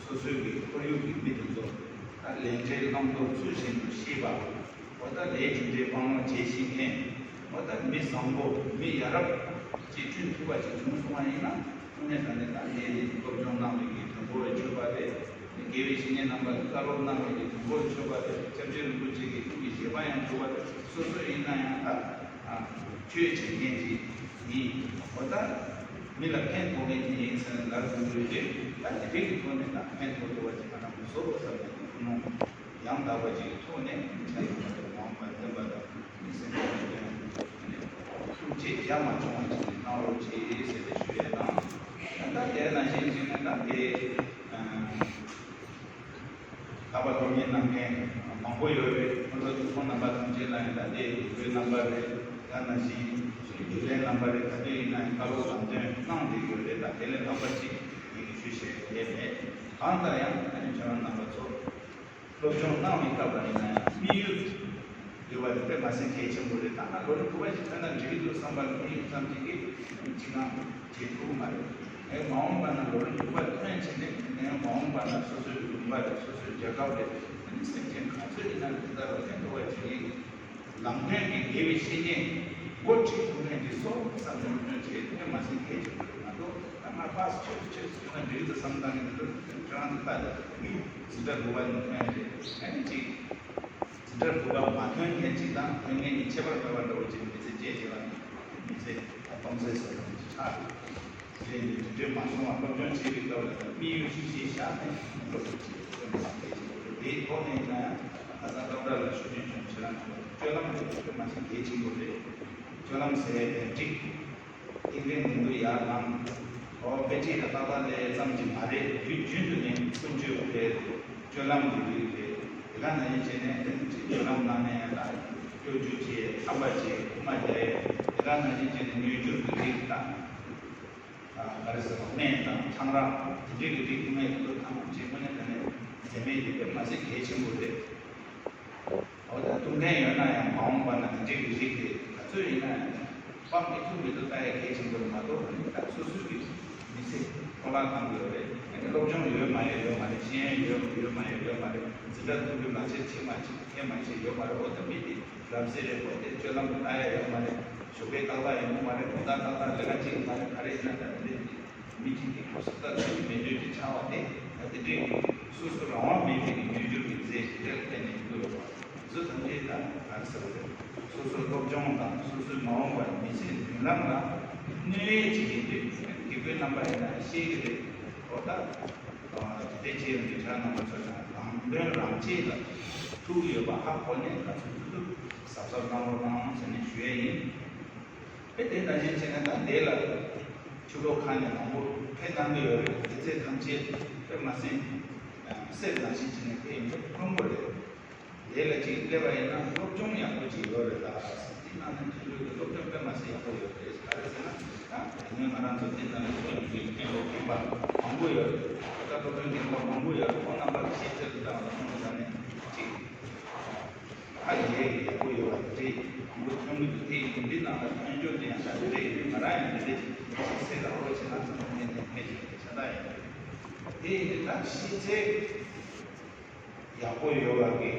སོ་སོའི་གི་ཁོར་ཡུག་གི་མི་དེ་ཚོ་ད་ལས་འབྲས་བླང་དོར་ཚུལ་བཞིན་དུ་ཤེས་པ། འོ་ད་ལས་རྒྱུ་འབྲས་སྤང་བླང་བྱེད་ཤེས་མཁན། འོ་ད་མི་བཟང་པོ་མི་ཡ་རབས་ཅིག་བསྐྲུན་ཐུབ་པ་ཅིག་བྱུང་སོང་བ་ཡིན་ན། དངོས་གནས་དྲང་གནས་ད་ལྟའི་སློབ་སྦྱོང་གནང་བའི་གི་དོན་པོ་ཆོད་པ་རེད། དགེ་བའི་བཤེས་གཉེན་རྣམ་པ་གི་བཀའ་སློབ་གནང་བའི་གི་དོན་པོ་ཆོད་པ་རེད། སྐྱབས་རྗེ་རིན་པོ་ཆེ་གི་ཐུགས་ཀྱི་བཞེད་པ་ཡང་ཆོད་པ་རེད། སོ་སོ་ཡིན་ན་ཡང་ད་ཆོས་བྱེད་མཁན་ཅིག་ཡིན། འོ་ད་མི་ལ་ཕན་ཐོགས་མཁན་ཅིག་ཡིན་ཟེར་ནས་ལབ་དགོས་ཀྱི་རེད། ད་དེ་འདྲའི་གི་ཐོག་ནས་ད་ཕན་ཐོགས་ཐུབ་པ་ཅིག་ག་རེ་བཟོ་དགོས་བསམ་ནས་ཐུགས་སྣང་ཡང་དག་པ་ཅིག་གི་ཐོག་ནས་ཆ་ཡོད་པ་དང་མ་འོངས་པར་བསྟན་པ་དང་མི་སེམས་ཅན་ལ་ཕན་ཐོགས་ཐུགས་རྗེ་རྒྱ་མ་ཆུང་བ་ཅིག་གནང་རོགས་གྱིས་ཟེར་ཏེ་ཞུ་ཡས་དང་། ད་ལྟ་དེ་ནང་བཞིན་བྱས་ནས་ད་དེ་ད་བར་སློབ་གཉེར་གནང་མཁན་མང་པོ་ཡོད་རེད། ཁོང་ཚོ་ཁོང་རྣམ་པ་ཐམས་ཅད་ལ་ཡང་ད་ལྟའི་དགེ་བའི་རྣམ་པ་རེད། ད་ནང་བཞིན་རྒྱུན་ལས་རྣམ་པ་རེད། ག་དུས་ཡིན་ན་ཡང་བཀའ་སློབ་ལམ་སྟོན་གནང་བསྡད་ཡོད་རེད། ད་དེ་ལས་ལྷག་པ་ཅིག་ངས་ཀྱི་ཞུ་བྱེད་ཡས་མེད། གང་ལྟར་ཡང་ཨ་ནི་ཁྱེད་རང་རྣམ་པ་ཚོ་སློབ་སྦྱོང་གནང་བའི་སྐབས་ལ་ཡིན་ན་ཡང་དམིགས་ཡུལ་ཡོད་པ་དེ་དཔེ་མ་སྲིད་གལ་ཆེན་པོ་རེད། ད་ང་ལོ་རེ་དགུ་པ་ཞིག་ཐོན་ན་འགྲིག་གི་འདུག་བསམ་པ་ལ་དམིགས་ཡུལ་ཙམ་ཅིག་གིས་ཅི་གང་བྱེད་ཐུབ་ཀྱི་མ་རེད། ངས་མ་འོངས་པ་ན་ལོ་རེ་དགུ་པ་ཐོན་བྱས་ནས་ངས་མ་འོངས་པ་ན་སོ་སོའི་ལུང་པ་རེད། སོ་སོའི་རྒྱལ་ཁབ་རེད། ཨ་ནི་སེམས་ཅན་ག་ཚོད་ཡིན་ན་འདི་ལྟར་ལ་ཕན་ཐོགས་པ་བྱེད་ཀྱི་ཡིན། ལམ་སྟོན་གྱི་དགེ་བའི་བཤེས་གཉེན་འགོ་ཁྲིད་ཐུབ་མཁན་གྱི་སོ་བསམ་བློ་སྟོན་བྱེད་དེ་མ་ཟིན་གལ་ཆེན་པོ་རེད་མ་གཏོགས། ད་ང་པཱས་ཆོད་ཆོད་ཟེར་ན་འགྲིག་འདུག་བསམ་སྟངས་ཀྱི་འདུག་ཁྱོད་རང་ཚོ་ལྟ་དང་། འཛིན་གྲྭ་དགུ་པ་ནས་ཐོན་རེད། ཨ་ནི་ཅིག་འཛིན་གྲྭ་དགུ་པ་མ་ཐོན་མཁན་ཅིག་དང་ཐོན་མཁན་གྱི་ཁྱད་པར་འདྲ་བ་འདྲ་བོ་ཅིག་མི་ཚེ་སྐྱེལ་བྱེད་པ་ནི་མི་ཚེ་གཏོང་ཚེ་ཟེར་བ་ཅིག་ཆགས་རེད། དེ་ནི་འཛིན་གྲྭ་མ་སོང་བར་སློབ་སྦྱོང་བྱེད་པའི་སྐབས་ལ་ད་དམིགས་ཡུལ་ཅིག་གཞིར་བཞག་ནས་སློབ་སྦྱོང་བྱེད་དགོས་པ་གལ་ཆེན་པོ་རེད། དེའི་ཐོག་ནས་ཡིན་ན་ཡང་ཁ་སང་སློབ་གྲྭ་ལ་ཞུགས་མཁན་ཁྱོད་རང་ཚོ་སྤྱོད་ལམ་དེ་དཔེ་མ་ཤེས་གལ་ཆེན་པོ་རེད། སྤྱོད་ལམ་ཟེར་ཡ་དེ་འགྲིག་ཏིང་འཛིན་ནན་དུ་ཡར་ལངས། འོ་དཔེ་ཁྲིད་ལ་ཏག་ཏག་སླེབས་ཙམ་གྱིས་མ་རེད། དུས་རྒྱུན་དུ་ནས་ཀུན་སྤྱོད་རེད། སྤྱོད་ལམ་གྱི་རིགས་རེད། དེ་ག་ནང་བཞིན་བྱས་ནས་ཏིང་འཛིན་སྤྱོད་ལམ་ནང་ནས་ཡང་ད་སྐྱོ་སྒྱུ་བྱས། ཁམས་པ་བྱས། རྐུ་མ་རྒྱག་ཡས། དེ་ག་ནང་བཞིན་བྱས་ནས་མྱོས་འགྱུར་གྱི་རིགས་དང་། ག་རེ་ཟེར་བ། སྨན་དང་ཆང་རག་དེ་འདྲའི་གི་རིགས་སྨན་དེ་ཚོ་ཐམས་ཅད་དངོས་གནས་དྲང་གནས་འཛེམ་མེད་དེ་དཔེ་མ་སྲིད་གལ་ཆེན་པོ་རེད། འོ་ད་འཐུང་མཁན་ཡོད་ན་ཡང་མ་འོངས་པ་ན་དེ་འདྲའི་གི་རིགས་དེ་ག་ཚོད་ཡིན་ན་ཡང་སྤང་མི་ཐུབ་མི་ཐུབ་ལྟ་ཡ་གལ་ཆེན་པོ་རེད་མ་གཏོགས། ཨ་ནི་ད་སོ་སོའི་གི་མི་ཚེ་འཕྲོ་བརླག་གཏང་གི་ཡོད་རེད། ཨ་ནི་སློབ་སྦྱོང་ཡོད་མ་ཡོད་ཡོད་མ་རེད། ཤེས་ཡོན་ཡོད་ཡོད་མ་ཡོད་ཡོད་མ་རེད། འཛིན་གྲྭ་ཐུབ་རྒྱུ་ལག་ཁྱེར་ཆེ་མ་ཆེ་ཁྱད་མ་ཆེ་ཡོད་མ་རེད། འོ་ད་མི་དེ་ལམ་སེང་རེད། འོ་དེ་སྤྱོད་ལམ་ལྟ་ཡ་ཡོད་མ་རེད། ཞོགས་པའི་ཏག་ཏག་ཡོང་གི་མ་རེད། དགོང་དག་ཏག་ཏག་ལས་ཀ་བྱེད་ཀྱི་མ་རེད། ག་རེ་ཡིན་ན་ད་དེ་འདྲས་མི་གཅིག་གིས་སུ་ད་ལྟ་མི་མེད་འདོད་ཀྱི་ཆགས་པ་དེ། ད་དེ་འདྲས་སོ་སོ་རང་དབང་མེད་པའི་གི་རྒྱུ་འགྱུར་གྱི་རྫས་ཞིག་དེ་ལ་བརྟེན་ནས་ཡོང་གི་ཡོད་པ། འཛུ་ཐམས་ཅད་ད་ག་རེ་ཟེར་བ་རེད། སོ་སོ་སློབ་སྦྱོང་དང་སོ་སོའི་མ་འོངས་པར་མི་ཚེའི་མདུན་ལམ་ལ་གནོད་ཡས་ཅིག་ཡིན་དུས་དགེ་སྐོས་རྣམ་པ་ཡིན་ན་ཤེས་ཀྱི་རེད། འོ་ད་དེ་འདྲས་བྱས་ཡོང་དུས་ཁྱེད་རྣམ་པ་ཚོ་ཡང་རང་དོན་རང་གཅེས་ལ་ཐུག་ཡོད་པ་ཧ་གོ་ནས་ང་ཚོ་ཐུབ་ཐུབ་གཟབ་གཟབ་གནང་རོགས་གནང་ཟེར་ནས་ཞུ་ཡས་ཡིན། ཨེ་དེ་ནང་བཞིན་བྱས་ན་ད་འདི་ལ་ཕྱི་ལོགས་ཁ་ནས་མང་པོ་ཕེབས་གནང་གི་ཡོད་རེད། དེ་ཚོ་ཐམས་ཅད་དཔེ་མ་སྲིད་སེམས་ནང་བཞིན་བྱས་ནས་ཕེབས་ཡོང་དུས་དཀོན་པོ་རེད། དེ་ལ་ཅིག་སླེབས་པ་ཡིན་ན་སློབ་སྦྱོང་ཡག་པོ་ཅིག་ཡོད་རེད། ད་འདི་ནང་ནས་ཐོན་རྒྱུ་གི་སློབ་སྦྱོང་དཔེ་མ་སྲིད་ཡག་པོ་ཡོད་རེད། ག་རེ་ཟེར་ན་ད་དེ་སྔོན་ང་རང་ཚོ་འདི་ནང་ནས་ཐོན་རྒྱུ་གི་མཁན་སློབ་རྒན་པ་མང་པོ་ཡོད་རེད། ད་སློབ་སྦྱོང་རྒན་པ་མང་པོ་ཡོད་རེད། ཁོང་རྣམ་པ་གི་ཤེས་ཚད་དུ་བཏང་བ་ལ་ཁོང་ཚོ་ནས་ཅིག་ཧ་ཡེ་ཡག་པོ་ཡོད་པ་དེ་འདྲས་མང་པོ་ཐོན་གི་འདུག་དེ་ཡིན་དུས་འདི་ནང་ལ་ཐོན་རྒྱུ་དེ་ཡང་ད་དེ་འདྲས་ཡིན་དུས་ང་རང་ཡང་འདི་འདྲས་ཅིག་ཤེས་ཚད་ལ་འོ་ཆེ་ན་ཚང་མ་ནས་ནས་ཕན་ཞིག་ཆ་ད་ཡིན། དེ་ཡིན་དུས་ད་ཤེས་ཚད་ཡག་པོ་ཡོད་པ་གི་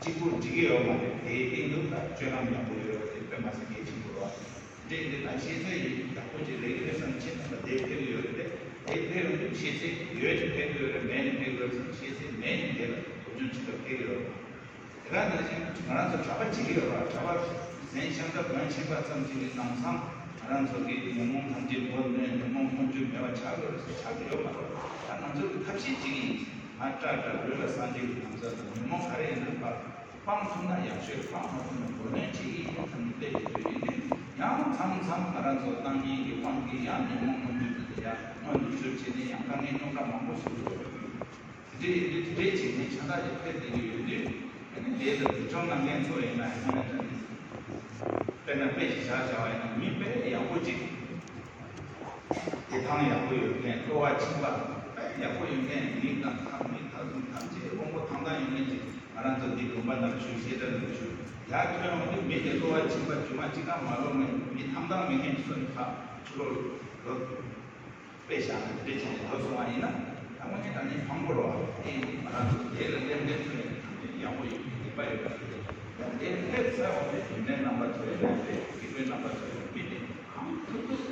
གཅིག་པུ་འགྲིག་གི་ཡོད་མ་རེད། དེའི་སྟེང་དུ་ད་སྤྱོད་ལམ་ཡག་པོ་ཡོད་པ་དེ་དཔེ་མ་སྲིད་གལ་ཆེན་པོ་རེད་བ། དེ་འདྲ་ཡིན་དུས་ད་ཤེས་ཚད་ཡག་པོ་ཅིག་རེད་ཀྱི་རེད་བསམ་ཁྱེད་རྣམ་པ་དེ་ཕེབས་ཀྱི་ཡོད་རེད་དེ། དེ་ཕེབས་ཡོང་དུས་ཤེས་ཚད་ཡོད་ནས་ཕེབས་ཀྱི་ཡོད་རེད། མེད་ནས་ཕེབས་ཀྱི་ཡོད་རེད་བསམ། ཤེས་ཚད་མེད་ནས་དེ་ལ་སློབ་སྦྱོང་བྱེད་པར་ཕེབས་ཀྱི་ཡོད་རེད། དེ་ག་ནང་བཞིན་ང་རང་ཚོ་གྲྭ་པ་བྱེད་ཀྱི་ཡོད་རེད། གྲྭ་པ་གཟན་ཤམ་ཐབས་གོན་ཕྱིན་པ་ཙམ་གྱིས་ནི་ནང་སང་ང་རང་ཚོ་གི་ཉོན་མོངས་ཐམས་ཅད་མགོ་གནོན། ཉོན་མོངས་མངོན་གྱུར་མེད་པ་ཆགས་ཀྱི་ཡོད་རེད་ཟེར། ཆགས་ཀྱི་ཡོད་མ་རེད། ད་ང་ཚོ་གི་ཐབས་ཤེས་བྱེད་ཀྱི་ཡིན། ང་སྐྲ་སྐྲ་ལུས་ལ་སངས་རྒྱས་ཀྱི་ལམ་སྲོལ་དང་ཉོན་མོངས་ག་རེ་ཡིན་ན་ཕར་སྤང་ཐུབ་ན་ཡག་ཤོས། སྤང་མ་ཐུབ་ན་མགོ་གནོན་བྱེད་ཀྱི་ཡིན་ཐབས་ནི་སླེབས་ཡོད་དུས་ཡིན་དུས་ཡང་མཚམས་མཚམས་ང་རང་ཚོ་བཏང་ཉེན་གྱི་དབང་གིས་ཡང་ཉོན་མོངས་མངོན་གྱུར་དེ་ཡང་མངོན་དུ་གྱུར་བྱས་ནས་ཡང་དཀའ་ངལ་རྙོག་དྲ་མང་པོ་ཞིག་འགྲོ་ཡོད། དེ་འདྲའི་ཡིན་དུས་དེ་འདྲའི་བྱེད་མཁན་ཤ་སྟག་ཅིག་ཕེབས་བསྡད་ཀྱི་ཡོད་དུས། ཨ་ནི་དེ་ལ་འཛིན་སྐྱོང་གནང་མཁན་ཚོ་ཡིན་ན་ཡང་དངོས་གནས་དྲང་གནས་དཔེར་ན་དཔེ་ཞིག་བཞག་བྱ་བ་ཡིན་ན་མི་དཔེ་ཡག་པོ་ཅིག་དེ་ཐང་ཡག་པོ་ཡོད་མཁན། བློ་བག་ཕྱིན་པ་དཔེ་ཡག་པོ་ཡོད་མཁན། མིག་དང་ཁ་མིག་ཐག་གསུམ་ཐམས་ཅད་དབང་པོ་ཐང་ཐང་ཡོད་མཁན་ཅིག་ང་རང་ཚོ་འདི་དགོན་པ་ནང་ཞུགས་བཤད་གྲྭ་ནང་ཞུགས་ཡར་ཐོན་ཡོང་དུས་མི་དེ་བློ་བག་ཕྱིན་པ་རྒྱུ་མ་གཅིག་ཀ་མ་ལོག་མཁན། མི་ཐང་ཐང་མེད་མཁན་ཅིག་སོང་ནས་ཕར་ཕྱི་ལོགས་ལོག་དཔེ་བཞག་ན་དེ་འདྲ་བྱས་ནས་ལོ་སོང་བ་ཡིན་ན། ད་དངོས་གནས་དྲང་གནས་ཕངས་པོ་རེད་བ། དེ་ཡིན་དུས་ང་རང་ཚོ་དེ་ལ་སླེབས་མཁན་ཚོ་ཡང་ཐམས་ཅད་ཡག་པོ་ཡོད་པའི་ངེས་པ་ཡོད་པ་རེད། ཡང་དེ་སླེབས་ཚར་བ་ནས་རྒྱུན་ལས་རྣམ་པ་ཚོ་ཡང་སླེབས་རེད། དགེ་སྐོས་རྣམ་པ་ཚོ་ཡང་མི་དེ་གང་ཐུབ་ཐུབ་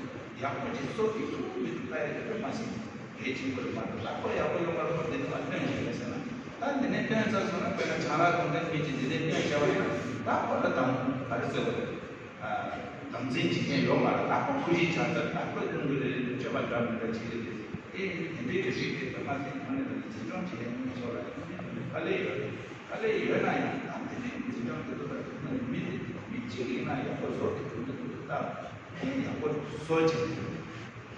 ཡག་པོ་ཅིག་གསོ་ཐུབ་ཐུབ་མི་དེ་ལྟ་ཡ་དེ་དཔེ་མ་སྲིད་གལ་ཆེན་པོ་རེད་མ་གཏོགས། ད་ཁོ་ཡག་པོ་ཡོང་བར་ཁོ་འདི་ནས་མར་སྟོན་བཞིན་རེད་ཟེར་ན། ད་འདི་ནས་སྟོན་ཚར་སོང་ན་དཔེར་ན་ཆང་རག་འཐུང་མཁན་མི་གཅིག་འདི་ནས་སྟོན་བྱ་བ་ཡིན་ན། ད་ཁོ་ལ་དམ་ག་རེ་ཟེར་བ་རེད། དམ་འཛིན་བྱེད་མཁན་ཡོད་མ་རེད། ད་ཁོ་ཁུ་བྱུག་ཆགས་ཚར། ད་ཁོས་སྟོན་དགོས་རེད། སྤྱོད་པ་འདྲ་མི་འདྲ་བྱེད་ཀྱི་རེད། ཨེ་དེ་འདྲའི་གི་རིགས་དེ་ཚང་མ་ཚང་མ་ནས་འཛིན་སྐྱོང་བྱེད་མཁན་ཚོ་ལ་དཀའ་ལས་ཡོད་རེད། དཀའ་ལས་ཡོད་ན་ཡང་ད་དེ་འདྲའི་འཛིན་སྐྱོང་དེ་ཚོ་ལ་ཁྱོན་ནས་མི་མི་གཅིག་ཡིན་ན་ཡག་པོ་བཟོ་དེ་དུས་འདི་དུས་ད་ཨེ་ཡག་པོ་བཟོ་བྱེད་ཀྱི་རེད།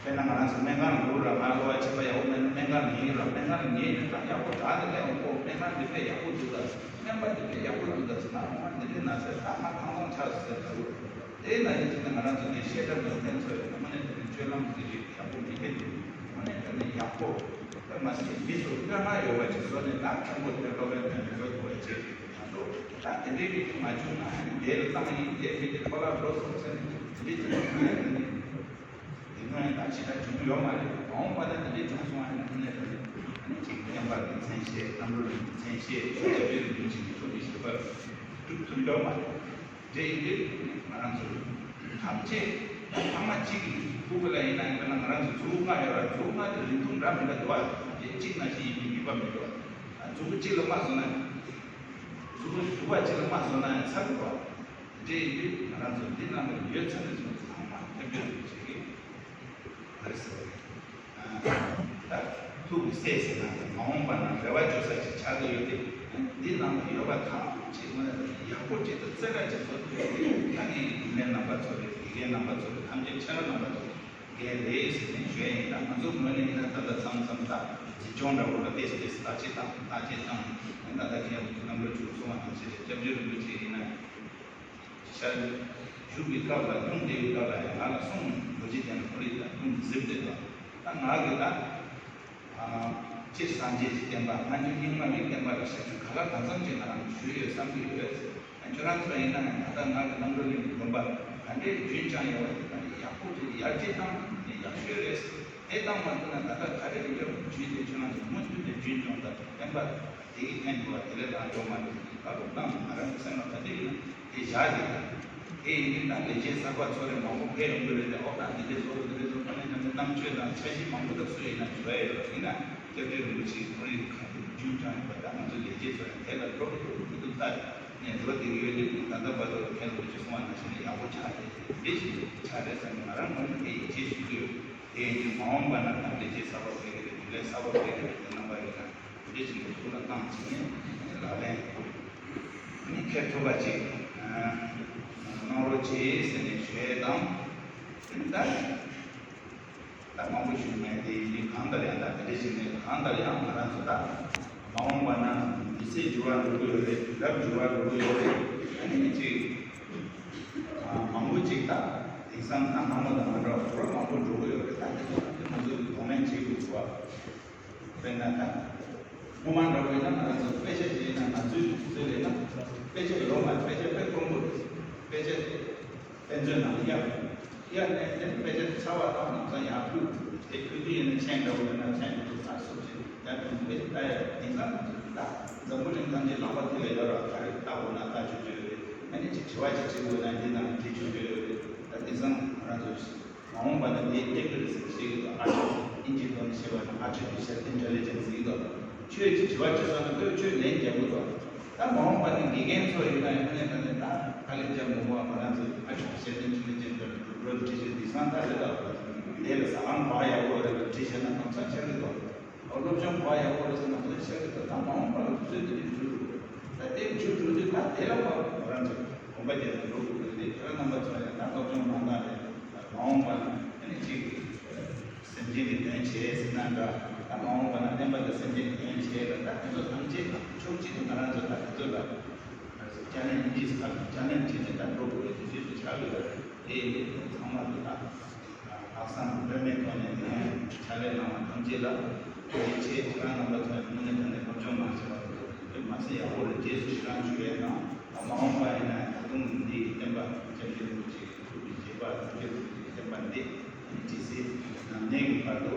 དཔེར་ན་ང་རང་ཚོ་སྨན་ཁང་ལ་འགྲོ་ར། ང་གློ་བ་མཆིན་པ་ཡག་པོ་མེད་ན་སྨན་ཁང་ལ་ཉལ་ར། སྨན་ཁང་ལ་ཉལ་ནས་ད་ཡག་པོ་དྲག་ནས་སླེབས་ཡོང་གོ། སྨན་ཁང་འདི་དཔེ་ཡག་པོ་འདུག་ད། སྨན་པ་འདི་དཔེ་ཡག་པོ་འདུག་ད་ཟེར་ན། ཨོ་ང་འདི་འདྲའི་ན་ཚ་ད་ང་ཐང་ཐང་ཆགས་སོང་ཟེར་ད་རུང་། དེ་ན་ཡིན་ཟེར་ན་ང་རང་ཚོ་དེ་བཤད་གྲྭ་འགྲོ་མཁན་ཚོ་ཡོད་ན་དངོས་གནས་དྲང་གནས་སྤྱོད་ལམ་གྱི་རིགས་ཡག་པོ་མི་ཐེབས་འདུག་དངོས་གནས་དྲང་གནས་ཡག་པོ་དཔེ་མ་སྲིད་མི་ཚོ་བསྟོད་བསྔགས་ཡོད་པ་ཅིག་བཟོ་ནས། ད་མཁན་པོ་དེ་སློབ་དཔོན་དེ་མི་ཚོ་དགོས་ཅེས་མ་གཏོགས། ད་དེ་འདྲའི་རིགས་མ་བྱུང་ན་ཡང་དེ་ལ་བཏང་ཡིན། དེ་མི་དེ་ཁོ་ལ་འགྲོ་སོང་ཟེར་ནས་དེ་འདྲའི་ཚོ་དངོས་གནས་དྲང་གནས། དེ་སྔོན་ད་ཇི་ལྟར་བྱུང་ཡོད་མ་རེད། མ་འོངས་པ་ན་དེ་འདྲའི་བྱུང་སོང་བ་ཡིན་ན་དངོས་གནས་དྲང་གནས་ཅིག་བསྟན་པ་གི་མཚན་ཤས། རྣམ་གྲོལ་གྱི་མཚན་ཤས། སྐྱབས་རྗེ་རིན་པོ་ཆེ་གི་ཐུགས་ཀྱི་བཞེད་པ་སྒྲུབ་ཐུབ་ཡོད་མ་རེད། དེ་ཡིན་དུས་ང་རང་ཚོ་ཐམས་ཅད་ཚང་མ་གཅིག་གི་ཕུགས་ལ་ཡིན་ན་ཡང་། དཔེར་ན་ང་རང་ཚོ་མཛུབ་གུ་ལྔ་ཡོད་ར། མཛུབ་གུ་ལྔ་དེ་རིང་ཐུང་འདྲ་མི་འདྲ་འདུག་བ། དེ་གཅིག་ནང་བཞིན་ཡིན་པའི་ངེས་པ་མི་འདུག་བ། མཛུབ་གུ་གཅིག་ལ་དམར་བཟོ་ན་ཡང་། མཛུབ་གུ་དྲུག་པ་གཅིག་ལ་དམར་བཟོ་ན་ཡང་ཚར་འདུག་བ། དེ་འདྲ་ཡིན་དུས་ང་རང་ཚོ་འདི་ནང་ལ་ཡོད་ཚད་ནས་བཟུང་ཚང་མ་སྐྱབས་རྗེ་རིན་པོ་ཆེ་གིས་ག་རེ་ཟེར་བ་རེད། ད་ཐུགས་ཀྱི་སྲས་ཟེར་ན་མ་འོངས་པ་ན་རེ་བ་བཅོལ་ས་ཞིག་ཆགས་ཀྱི་ཡོད་དེ། འདི་ནང་ལ་ཡོད་པ་ཐམས་ཅད་དངོས་གནས་ཡག་པོ་ཅིག་ཏུ་རྩེ་གྲ་ཅིག་བཟོ་ཐུབ་ཡོད་དེ། ད་ངས་རྒྱུན་ལས་རྣམ་པ་ཚོ་རེད། དགེ་རྒན་རྣམ་པ་ཚོ་རེད། ཐམས་ཅད་ཕྱག་རོགས་རྣམ་པ་ཚོ་རྒན་རེད་ཟེར་ནས་ཞུ་ཡ་ཡིན། ད་ང་ཚོ་ངོས་ནས་ཡིན་ན་ད་ལྟ་མཚམས་མཚམས་ད་འཛིན་སྐྱོང་འདྲ་བོ་ལ་ཏོག་ཙམ་ཏོག་ཙམ་བརྟག་དཔྱད་བཏང་། བརྟག་དཔྱད་བཏང་། ད་ལྟ་ཁྱེད་རྣམ་པ་ཚོས་གསུངས་པ་ནང་བཞིན་རེད། སྐྱབས་རྗེ་རིན་པོ་ཆེ་ཡིན་ན། ཤར་བཞུགས་པའི་སྐབས་ལ་ཁྱུང་དེའི་སྐབས་ལ་ཡང་ང་ལ་གསུང་རྡོ་རྗེ་གདན་ལ་ཁོ་རེ་ད་ཁྱུང་གཟིམ་བསྡད་དོ། ད་ང་གི་ད་སྤྱིར་སངས་རྒྱས་ཀྱི་བསྟན་པ། སྔ་འགྱུར་རྙིང་མ་བའི་བསྟན་པ་ལ་ཞབས་ཞུ་ག་ལ་གང་འཚམ་ཅིག་ང་རང་ཞུས་ཡོད་བསམ་གྱི་ཡོད། ཁྱོད་རང་ཚོ་ཡིན་ན་ཡང་ད་ལྟ་ང་གི་རྣམ་གྲོལ་གླིང་གི་དགོན་པ་ག་འདྲའི་རྒྱུན་བསྐྱངས་ཡོད་པ་དེ་ད་ཡག་པོ་ཅིག་ཡར་རྒྱས་བཏང་། ནས་ཡག་ཤོས་རེད། དེ་བཏང་མ་ཐུབ་ན་ད་ལྟ་ག་རེ་ཡིན་རྒྱུ་རྒྱུན་དེ་ཁྱོད་རང་ཚོ་མུ་མཐུད་ནས་རྒྱུན་སྐྱོང་དང་བསྟན་པ་དེ་གི་ཕན་ཐོགས་པ་དེ་ལས་ལྷག་འགྲོ་མ་རེད། ད་ལོ་བཏང་ང་རང་གི་སེམས་ལ་ག་དུས་ཡིན་ན་དེ་བཞག་དེ་དང་། དེ་ཡིན་དུས་ད་ལས་བྱེད་གསར་པ་ཚོ་རེ་མང་པོ་ཕེབས་ཡོང་གི་རེད་དེ། ཨོ་ད་འདི་འདྲས་བཟོ་རོགས་འདི་འདྲས་བཟོ་རོགས་ཁ་ནས་ཀྱང་རྣམ་དཔྱོད་དང་འཆར་གཞི་མང་པོ་ད་སུ་ཡིན་ན་ཞུ་ཡ་ཡོད་རེད། ཡིན་ན་སྐྱབས་རྗེ་རིན་པོ་ཆེ་ཁོ་རའི་ཁ་ཐུག་རྒྱུན་བསྐྱངས་ཡོད་པ་ད་ང་ཚོ་ལས་བྱེད་ཚོ་ཡང་དེ་ལ་འགྲོ་གི་འདུག་ཐུག་ཐུག་ལྟ་ནས་འགྲོ་བསྡད་ཀྱི་ཡོད་དུས་ད་ལྟ་བར་དུ་མཁན་རིན་པོ་ཆེ་གསུངས་པ་ནང་བཞིན་ཡག་པོ་ཆགས་རེད། འདི་བཞིན་ཆགས་རེད་བསམ་ནས་ང་རང་ངོས་ནས་དེ་ཡིད་ཆེས་ཞུ་གི་ཡོད། དེ་ཡིན་དུས་མ་འོངས་པ་ན་ད་ལས་བྱེད་གསར་པ་ཕེབས་ཀྱི་རེད། རྒྱུན་ལས་གསར་པ་ཕེབས་ཀྱི་རེད། དེ་རྣམ་པ་ཡོད་ན་འདི་བཞིན་དུ་ཐུགས་ལ་བཏང་བྱས་ནས་ལག་ལེན་ནི་འཁེལ་ཐུབ་པ་ཅིག་གནང་རོགས་གྱིས་ཟེར་ནས་ཞུ་ཡས་དང་། དེ་ནི་ད་ད་མང་པོ་ཞུ་མེད་དེ་ཡིན་དུས་གང་ལྟར་ཡང་ད་དེ་འདྲ་ཞིག་ནས་གང་ལྟར་ཡང་ང་རང་ཚོ་ད་མ་འོངས་པ་ན་མི་ཚེ་འགྱུར་བ་འགྲོ་གི་ཡོད་རེད། རབས་འགྱུར་བ་འགྲོ་གི་ཡོད་རེད། ཨ་ནི་ཅིག་མང་པོ་ཅིག་ད་དེང་སང་ད་སྔ་མོ་དང་མ་འདྲ་བ་འགྱུར་བ་མང་པོ་འགྲོ་གི་ཡོད་རེད། ད་དེ་ཚོ་ང་ཚོས་གདོང་ལེན་བྱེད་དགོས་འདུག་བ། དཔེར་ན་ད་སྔོན་མ་འདྲ་བོ་ཡིན་ན་ང་རང་ཚོ་དཔེ་ཆ་ཅིག་ཡིན་ན་ང་ཚོའི་དུས་ཚོད་ལས་ན་དཔེ་ཆ་ཡོད་མ་རེད། དཔེ་ཆ་དཔེ་དཀོན་པོ་རེད། དཔེ་ཆ་དེ་དཔེ་མཛོད་ནང་གཡར་གཡར་ནས་དེ་དཔེ་ཆ་ཚར་བ་དང་ལམ་སང་ཡར་ཕུལ། དེ་ཕུལ་དུས་ཡིན་ན་མཆན་འདྲ་བོ་ཡོད་ན་མཆན་དེ་ཚོ་ཚར་སོང་ཅིག་ཡར་དེ་དཔེ་ཆ་ལྟ་ཡ་དེང་སང་ད་འཛམ་བུ་གླིང་ཐམས་ཅད་ལག་པ་དེ་ལ་ཡོད་ར། ག་རེ་ལྟ་དགོས་ན་ལྟ་ཆོག་ཆོག་ཡོད་རེད། ཨ་ནི་ཅིག་དྲི་བ་ཅིག་དྲི་དགོས་ན་འདི་ནང་དྲི་ཆོག་ཆོག་ཡོད་རེད། ད་དེང་སང་ང་རང་ཚོ། མ་འོངས་པ་ནི་དེའི་སྟེང་དུ་རེད་ཟེར་ཞིག་ཏུ་ཨ་ཊི་ཨིན་ཇིའི་ཐོག་ནས་བཤད་པ་ན་ཨ་ཊི་ཕི་ཤལ་ཨིན་ཊེ་ལི་ཇེན་སི་ཡིན་དོ། ཁྱོད་ཀྱིས་དྲི་བ་དྲིས་སོང་ན་ཁོས་ཁྱོད་ལན་རྒྱག་གི་འདུག་ད་མ་འོངས་པ་ནི་དགེ་རྒན་ཚོ་ཡིན་ན་ཡང་ཁོ་ནས་ད་ནི་ད་དཀའ་ལས་རྒྱག་མི་དགོས་པ། ང་རང་ཚོ་ཨ་ཊི་ཕི་ཤལ་ཨིན་ཊེ་ལི་ཇེན་སི་ལ་འགྲོ་འགྲོ་དྲིས་ཤིག་འདི་སང་ད་རེད་དོ། དེ་ལ་ཟ་ཁང་ག་པར་ཡག་པོ་རེད་དྲིས་ཤིག་ན་གང་ས་ཆགས་གི་འདུག་སློབ་སྦྱོང་ག་པར་ཡག་པོ་རེད་ཟེར་ན་ཁོ་ཚོ་ཤེས་ཀྱི་འདུག་ད་མ་འོངས་པ་ལ་དུས་ཚོད་དེ་འདྲ་འགྱུར་འགྲོ་གི་རེད། ད་དེ་འགྱུར་འགྲོ་དུས་ད་དེ་ལ་ཕར་ང་རང་ཚོ་གོམ་པ་རྒྱག་ནས་འགྲོ་དགོས་ཀྱི་རེད། ཁྱེད་རང་རྣམ་པ་ཚོ་ཡང་ད་སློབ་སྦྱོང་གནང་སྟངས་རེད། མ་འོངས་པ་ལ་ཨ་ནི་གཅིག་སེམས་ཅན་གྱི་དོན་བྱེད་ཟེར་ན་འདྲ། ད་མ་འོངས་པ་ལ་བསྟན་པ་དང་སེམས་ཅན་གྱི་དོན་བྱེད་ལ་ད་དེ་ཚོ་ཐམས་ཅད་ཕྱོགས་གཅིག་ཏུ་ང་རང་ཚོ་ད་དེ་ཚོ་ལ་ཅ་ལན་ཇི་ཁ་ཅ་ལན་བྱས་ནས་ད་འགྲོ་དགོས་པའི་དུས་ཚོད་དུ་ཆགས་ཡོད་རེད། དེ་ཡིན་དུས་ཚང་མ་ལ་ད། ལྷག་བསམ་ལྷོད་མེད་ཐོག་ནས་ནས་ཕྱག་ལས་གནང་བ་ཐམས་ཅད་ལ་ཐུགས་རྗེ་ཆེ། ཁྱེད་རང་རྣམ་པ་ཚོ་དངོས་གནས་དྲང་གནས་སློབ་སྦྱོང་གནང་བྱས་པ་དེ་མ་ཟད་ཡག་པོ་རེད། རྗེས་སུ་ཡི་རང་ཞུ་ཡས་དང་། མ་འོངས་པ་ཡིན་ན་ད་དུང་འདི་བསྟན་པ་སྐྱབས་རྗེ་རིན་པོ་ཆེ་ཐུགས་ཀྱི་བཞེད་པ་ཐུགས་རྗེ་ཐུགས་ཀྱི་བསྟན་པ་འདི་ཇི་སྲིད་ནམ་གནས་ཀྱི་བར་དུ་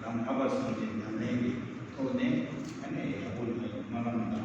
ལམ་ལྷག་པར་སོང་ཅིང་ཉམས་ལེན་གྱི་ཐོག་ནས་ཡག་པོ་སྨོན་ལམ་དང་